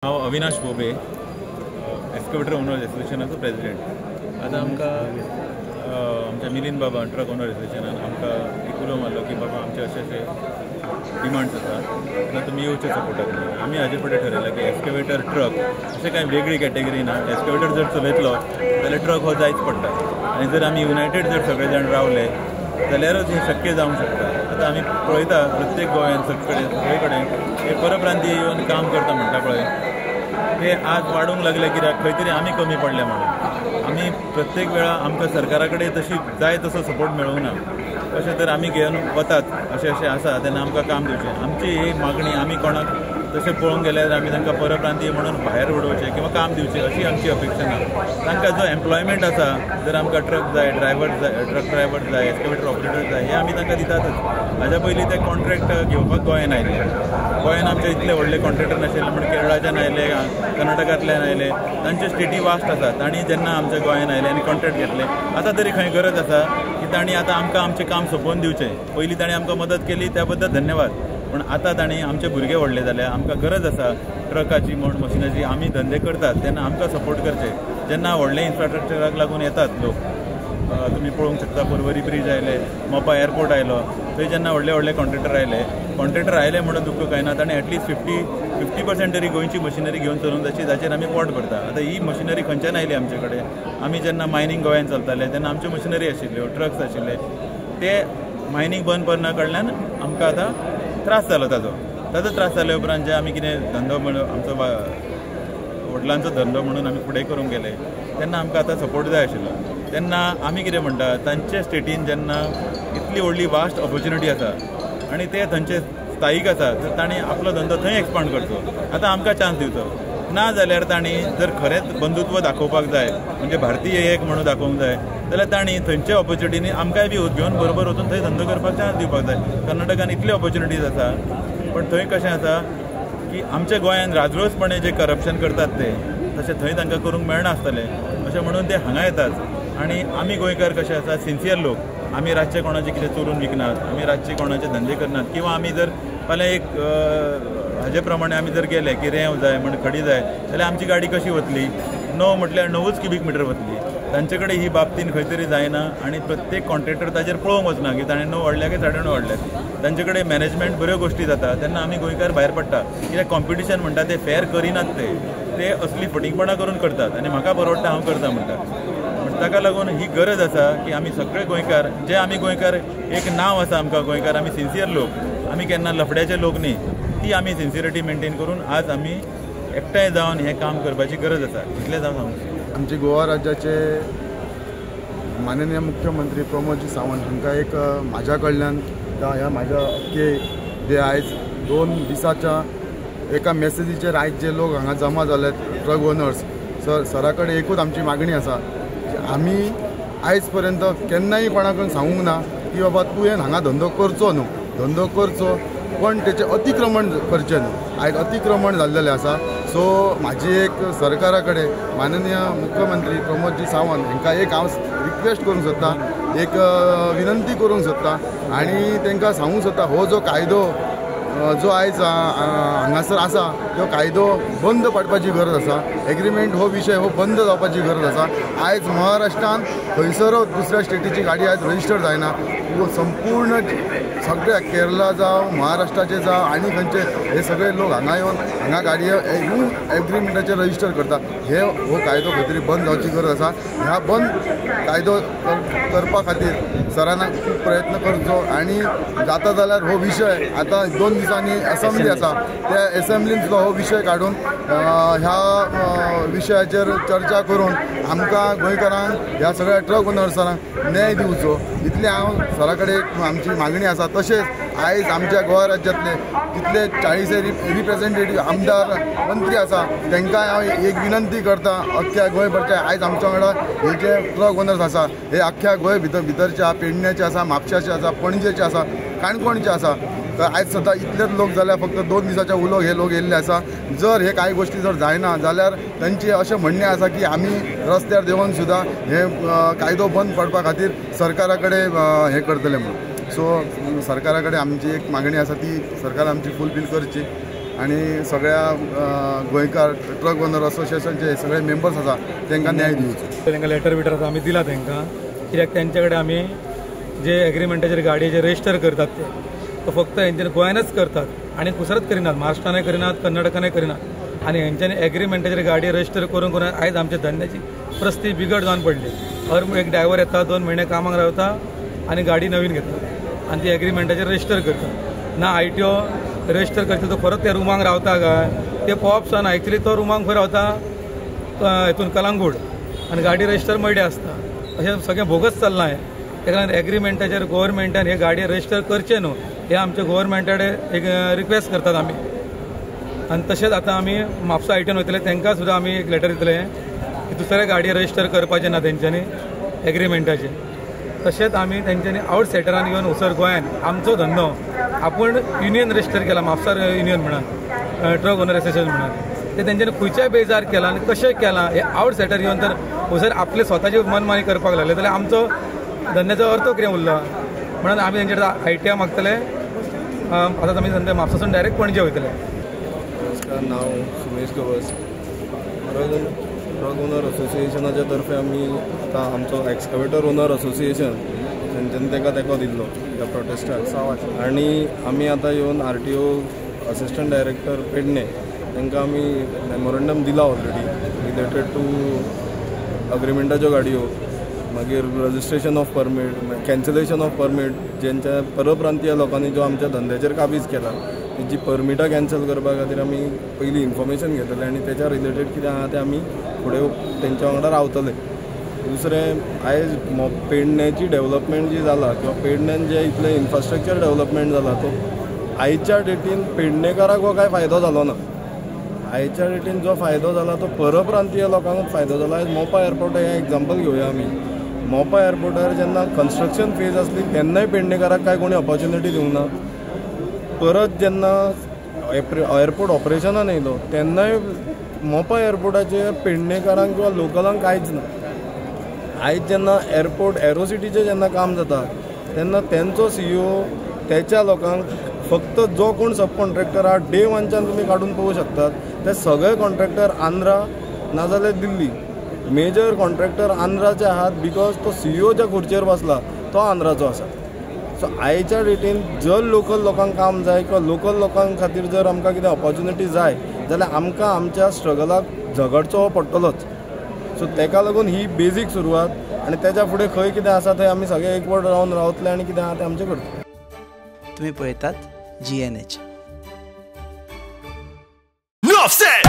हांव Avinash Bhobe, excavator owners एसोसिएशनाचो president. आतां आमकां आमच्या मिलिंद बाबा ट्रक ओनर एसोसिएशनान आमकां एक उलो मारलो की बाबा आमचे अशे अशे डिमांड्स आसा, तेन्ना तुमी येवचे सपोर्टाक. आमी हाजे फुडें ठरयलां की एक्सकवेटर ट्रक अशें कांय वेगळी कॅटेगरी ना. एक्सकवेटर जर चलयतलो जाल्यार ट्रक हो जायच पडटा आनी जर आमी युनायटेड जर सगळे जाण रावले जाल्यारच हें शक्य जावंक शकता. आतां आमी पळयता प्रत्येक गोंयांत सगळे कडेन हे परप्रांतीय येवन काम करता म्हणटा पळय, ते आज वाडूंक लागले कित्याक खंय तरी आमी कमी पडले म्हणून. आमी प्रत्येक वेळा आमकां सरकारा कडेन तशी जाय तसो सपोर्ट मेळूंक ना. अशें तर आमी घेवन वतात अशें अशें आसा तेन्ना आमकां काम दिवचें. आमची ही मागणी, आमी कोणाक तशें पळोवंक गेल्यार आमी तांकां परप्रांतीय म्हणून भायर उडोवचें किंवा काम दिवचें अशी आमची अपेक्षा ना. तांकां जो एम्प्लॉयमेंट आसा, जर आमकां ट्रक जाय, ड्रायव्हर जाय, ट्रक ड्रायव्हर जाय, एक्सकवेटर ऑपरेटर जाय, हे आमी तांकां दितातच. हाज्या पयलीं ते कॉन्ट्रॅक्ट घेवपाक गोंयान आयले. गोंयान आमचे इतले व्हडले कॉन्ट्रॅक्टर नाशिल्ले म्हण केरळाच्यान आयले, कर्नाटकांतल्यान आयले. तांच्यो स्टेटी वास्ट आसा. तांणी जेन्ना आमच्या गोंयान आयले आनी कॉन्ट्रॅक्ट घेतले, आतां तरी खंय गरज आसा की तांणी आतां आमकां आमचें काम सोंपोवन दिवचें. पयलीं तांणी आमकां मदत केली त्या बद्दल धन्यवाद, पूण आतां तांणी आमचे भुरगे व्हडले जाले, आमकां गरज आसा ट्रकाची म्हण मशिनाची. आमी धंदे करतात तेन्ना आमकां सपोर्ट करचे. जेन्ना व्हडले इन्फ्रास्ट्रक्चराक लागून येतात लोक, तुमी पळोवंक शकता पर्वरी ब्रीज आयले, मोपा एअरपोर्ट आयलो, थंय जेन्ना व्हडले व्हडले कॉन्ट्रॅक्टर आयले, कॉन्ट्रॅक्टर आयले म्हणून दुख्ख काय ना, ताणें एटलिस्ट 50% तरी गोंयची मशिनरी घेवन चलूंक जाय, जाचेर आमी पोट भरता. आतां ही मशिनरी खंयच्यान आयली आमचे कडेन? आमी जेन्ना मायनींग गोंयांत चलताले तेन्ना आमच्यो मशिनरी आशिल्ल्यो, ट्रक्स आशिल्ले. ते मायनींग बंद पडना कडल्यान आमकां आतां त्रास जालो. ताजो त्रास जाल्या उपरांत जे आमी कितें धंदो म्हणून आमचो वडिलांचो धंदो म्हणून आमी फुडें करूंक गेले तेन्ना आमकां आतां सपोर्ट जाय आशिल्लो. तेन्ना आमी कितें म्हणटा, तांचे स्टेटीन जेन्ना इतली व्हडली वास्ट ऑपॉर्च्युनिटी आसा आनी ते थंयचे स्थायीक आसा, तर तांणी आपलो धंदो थंय एक्सपांड करचो. आतां आमकां चान्स दिवचो. ना जाल्यार तांणी जर खरेंच बंधुत्व दाखोवपाक जाय, म्हणजे भारतीय एक म्हणून दाखोवंक जाय, जाल्यार तांणी थंयच्या ऑपॉर्च्युनिटीनी आमकांय बी घेवन बरोबर वचून थंय धंदो करपाक चान्स दिवपाक जाय. कर्नाटकान इतले ऑपॉर्च्युनिटीज आसा, पण थंय कशें आसा की आमच्या गोंयांत राजरोसपणे जे करप्शन करतात ते तशें थंय तांकां करूंक मेळना आसतलें, अशें म्हणून ते हांगा येतात. आनी आमी गोंयकार कशे आसा, सिन्सियर लोक. आमी रातचे कोणाचे कितें चोरून विकनात, आमी रातचे कोणाचे धंदे करनात, किंवा आमी जर फाल्यां एक हाजे प्रमाणे आमी जर गेले की रेंव जाय म्हण खडी जाय जाल्यार आमची गाडी कशी वतली? 9 म्हटल्यार 9च क्युबीक मिटर वतली. तांचे कडेन ही बाबतीन खंय तरी जायना आनी प्रत्येक कॉन्ट्रॅक्टर ताजेर पळोवंक वचना की ताणें 9 वाडल्या की 9.5 वाडल्या. तांचे कडेन मॅनेजमेंट बऱ्यो गोश्टी जाता तेन्ना आमी गोंयकार भायर पडटा. कित्याक कॉम्पिटिशन म्हणटा ते फेर करिनात, ते असली फटींगपणां करून करतात आनी म्हाका परवडटा हांव करता म्हणटा. ताका लागून ही गरज आसा की आमी सगळे गोंयकार, जे आमी गोंयकार एक नांव आसा आमकां गोंयकार, आमी सिन्सियर लोक, आमी केन्ना लफड्याचे लोक न्ही, ती आमी सिन्सियरिटी मेनटेन करून आज आमी एकठांय जावन हें काम करपाची गरज आसा. इतलेंच हांव सांगूं. आमचे गोवा राज्याचे माननीय मुख्यमंत्री प्रमोदजी सावंत हांकां एक म्हाज्या कडल्यान ह्या म्हाज्या अख्खे जे आयज 2 दिसाच्या एका मेसेजीचेर आयज जे लोक हांगा जमा जाल्यात ट्रक ओनर्स, सरा कडेन एकूच आमची मागणी आसा. आमी आयज पर्यंत केन्नाय कोणा कडेन सांगूंक ना की बाबा तुवें हांगा धंदो करचो न्हू, धंदो करचो पण तेचें अतिक्रमण करचें न्हू. आयज अतिक्रमण जाल्लेलें आसा. सो म्हाजी एक सरकारा कडेन माननीय मुख्यमंत्री प्रमोदजी सावंत हांकां एक हांव रिक्वेस्ट करूंक सोदता, एक विनंती करूंक सोदता आनी तांकां सांगूंक सोदता, हो जो कायदो जो आयज हांगासर आसा तो कायदो बंद पडपाची गरज आसा. एग्रीमेंट हो विशय हो बंद जावपाची गरज आसा. आयज महाराष्ट्रान खंयसरूच दुसऱ्या स्टेटीची गाडी आयज रजिस्टर जायना. संपूर्ण सगळ्या केरला जावं महाराष्ट्राचे जावं आनी खंयचे हे सगळे लोक हांगा येवन हांगा गाडयो एग्रीमेंटाचेर रजिस्टर करता. हे हो कायदो खंय तरी बंद जावची गरज आसा. ह्या बंद कायदो करपा खातीर सरान खूब प्रयत्न करचो आनी जाता जाल्यार हो विशय आतां 2 दिसांनी एसेंब्ली आसा, त्या एसेंब्लीन सुद्दां हो विशय काडून ह्या विशयाचेर चर्चा करून आमकां गोंयकारांक ह्या सगळ्या ट्रक ओनर्सांक न्याय दिवचो, इतलें हांव सरा कडेन आमची मागणी आसा. तशेंच आयज आमच्या गोवा राज्यांतले तितले 40 रिप्रेझेंटेटीव आमदार मंत्री आसा तांकां हांव एक विनंती करता, अख्ख्या गोंयभरच्या आयज आमच्या वांगडा हे जे ट्रक ओनर्स आसा हे अख्ख्या गोंय भितरचे पेडण्याचे आसा, म्हापशाचे आसा, पणजेचे आसा, काणकोणचे आसा. तर आयज सद्दां इतलेच लोक जाल्यार फक्त 2 दिसाच्या उलोक हे लोक येयल्ले आसा. जर हे कांय गोश्टी जर जायना जाल्यार तांचें अशें म्हणणें आसा की आमी रस्त्यार देंवन सुद्दां हे कायदो बंद पडपा खातीर सरकारा कडेन हें करतले म्हणून. सो सरकारा कडेन आमची एक मागणी आसा ती सरकार आमची फुलफील करची. आनी सगळ्या गोंयकार ट्रक ओनर असोसिएशनचे सगळे मेंबर्स आसा तांकां न्याय दिवचो. तांकां लेटर बिटर आतां आमी दिला तांकां, कित्याक तेंचे कडेन आमी जे एग्रीमेंटाचेर गाडयेचे रजिस्टर करतात ते तो फक्त हेंच्यानी गोंयानच करतात आनी कुसरत करिनात, महाराष्ट्रानय करिनात, कर्नाटकानय करिनात. आनी हेंच्यांनी एग्रीमेंटाचेर गाडी रजिस्टर करून करून आयज आमच्या धंद्याची परिस्थिती बिगड जावन पडली. हर एक ड्रायव्हर येता, 2 म्हयने कामाक रावता आनी गाडी नवीन घेता आनी ती एग्रीमेंटाचेर रजिस्टर करता. ना ITO register करता तो परत त्या रुमांक रावता काय ते पळोवप ना. एक्चुली तो रुमांक खंय रावता, हितून कलांगूट, आनी गाडी रजिस्टर मयडे आसता. अशें सगळें भोगच चल्लां हें. ताका लागून एग्रीमेंटाचेर गोवोरमेंटान हे गाडी रजिस्टर करचें न्हू हे आमच्या गोवोरमेंटा कडेन एक रिक्वेस्ट करतात आमी. आनी तशेंच आतां आमी म्हापसा ITOन वयतले, तांकां सुद्दां आमी एक लेटर दितले की दुसऱ्या गाडी रजिस्टर करपाचें ना तेंच्यांनी एग्रीमेंटाचेर. तशेंच आमी तेंच्यांनी आवट सायडरान येवन उसर गोंयान आमचो धंदो आपूण युनियन रजिस्टर केला, म्हापसा युनियन म्हणून, ट्रक ओनर एसोसिएशन म्हणून, ते तेंच्यांनी खंयच्याय बेजार केला आनी कशें केलां हे आवट सायडर येवन तर उसर आपले स्वताची मनमानी करपाक लागले जाल्यार आमचो धंद्याचो अर्थ कितें उरला. म्हणून आमी तेंचे कडेन ITI मागतले. आतां आमी धंदे म्हापसासून डायरेक्ट पणजे वयतले. नमस्कार, नांव सुमेश गवस. ट्रक ओनर असोसिएशनाच्या तर्फे आमी आतां आमचो एक्सकवेटर ओनर असोसिएशन तेंच्यांनी ताका तेंको दिल्लो ह्या प्रोटेस्टाक, आनी आमी आतां येवन RTO assistant director Pedne तांकां आमी मेमोरंडम दिला ऑलरेडी रिलेटेड टू अग्रिमेंटाच्यो गाडयो, मागीर registration of permit, cancellation of permit, ज्यांच्या परप्रांतीय लोकांनी जो आमच्या धंद्याचेर काबीज केला तेजी परमिटां कॅन्सल करपा खातीर आमी पयलीं इन्फॉर्मेशन घेतले आनी तेच्या रिलेटेड कितें आहा तें आमी फुडें तेंच्या वांगडा रावतले. दुसरें, आयज पेडण्याची डेवलपमेंट जी जाला किंवा पेडण्यान जें इतलें इन्फ्रास्ट्रक्चर डेवलपमेंट जाला तो आयच्या डेटीन पेडणेकाराक हो कांय फायदो जालो ना. आयच्या डेटीन जो फायदो जाला तो परप्रांतीय लोकांकूच फायदो जाला. आयज मोपा एअरपोर्ट हें एग्जाम्पल घेवया आमी. मोपा एअरपोर्टार जेन्ना कन्स्ट्रक्शन फेज आसली तेन्नाय पेडणेकाराक कांय कोणी ऑपॉर्च्युनिटी दिवंक ना. परत जेन्ना एअरपोर्ट ऑपरेशनान येयलो तेन्नाय मोपा एअरपोर्टाचेर पेडणेकारांक किंवा लोकलांक कांयच ना. आयज जेन्ना एअरपोर्ट एरोसिटीचें जेन्ना काम जाता तेन्ना तेंचो CEO तेच्या लोकांक फक्त जो कोण सब कॉन्ट्रॅक्टर आहा डे वनच्यान तुमी काडून पळोवंक शकतात ते सगळे कॉन्ट्रॅक्टर आंध्रा नाजाल्यार दिल्ली, मेजर कॉन्ट्रॅक्टर आंध्राचे आहात, because तो CEO ज्या खुर्चेर बसला तो आंध्राचो आसा. सो आयच्या डेटीन जर लोकल लोकांक काम जाय किंवा लोकल लोकां खातीर जर आमकां कितें ऑपॉर्च्युनिटी जाय जाल्यार आमकां आमच्या स्ट्रगलाक झगडचो पडटलोच. सो ताका लागून ही बेजीक सुरवात आनी तेच्या फुडें खंय कितें आसा थंय आमी सगळे एकवट रावन रावतले आनी कितें आहा तें आमचें करतले. तुमी पळयतात GNH. Nuff said.